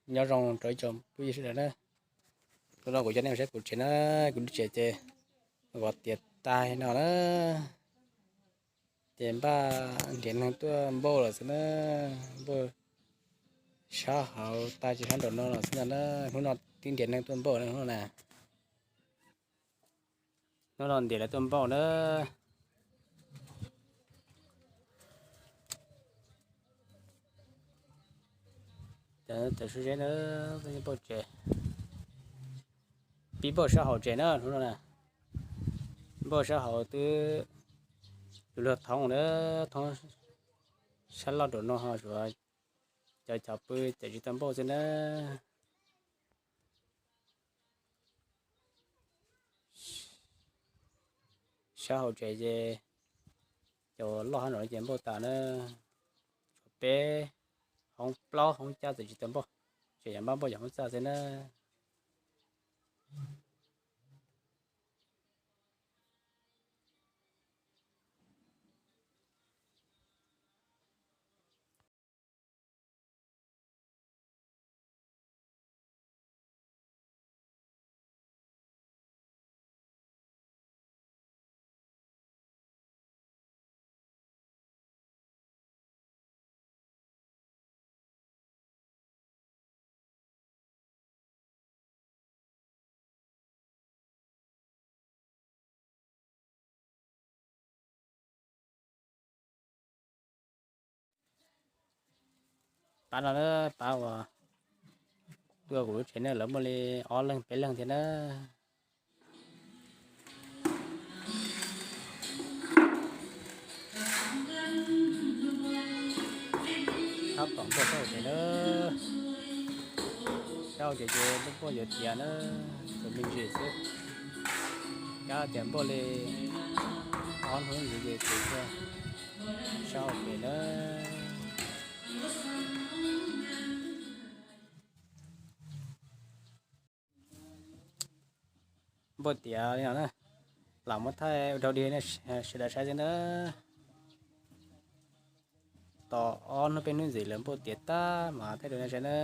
Nyob zoo rau ib tsoom phooj ywg sawv daws na. Hnub no kuv coj nej mus saib kuv tsev na, kuv lub tsev ces vov tiav tag no na. Ces npaj nrhiav neeg tuaj npauj lawm xwb na. Npauj sab hauv tag tsis sab nraum no lawm xwb ntag na. Hnub no twb nrhiav neeg tuaj npauj na hnub no na. Hnub no nrhiav lawv tuaj npauj na. Cov xwb seb na, npauj tsev, pib npauj sab hauv tsev na hnub no na. Npauj sab hauv twb luag thoob na, thoob sab loj nraum no ho tsuas cov cov pw ces tsis tau npauj xwb na. Sab hauv tsev ces cov loj hab no ces npauj tas na. Tshuav peb hoob plaub hoob cab txawm tsis tau npauj, ces yog npaj npauj cov hoob txaj xwb na. Pab no na, pab uas tuaj kuv lub tsev ne lawv muaj li ob leeg peb leeg thiab na. Tab tom npauj sab hauv tsev na. Sab hauv tsev ces npauj yuav tiav na, txawm me ntsis xwb. Cab tias npauj li ob hnub ntxiv ces tiav tuaj sab hauv pem na. Npauj tiav li no na, lam muab thaij ua rau dig sawv daws saib xwb na. Tos ob hnub peb hnub ntxiv lawv npauj tiav tag mas thaij rau nej saib na.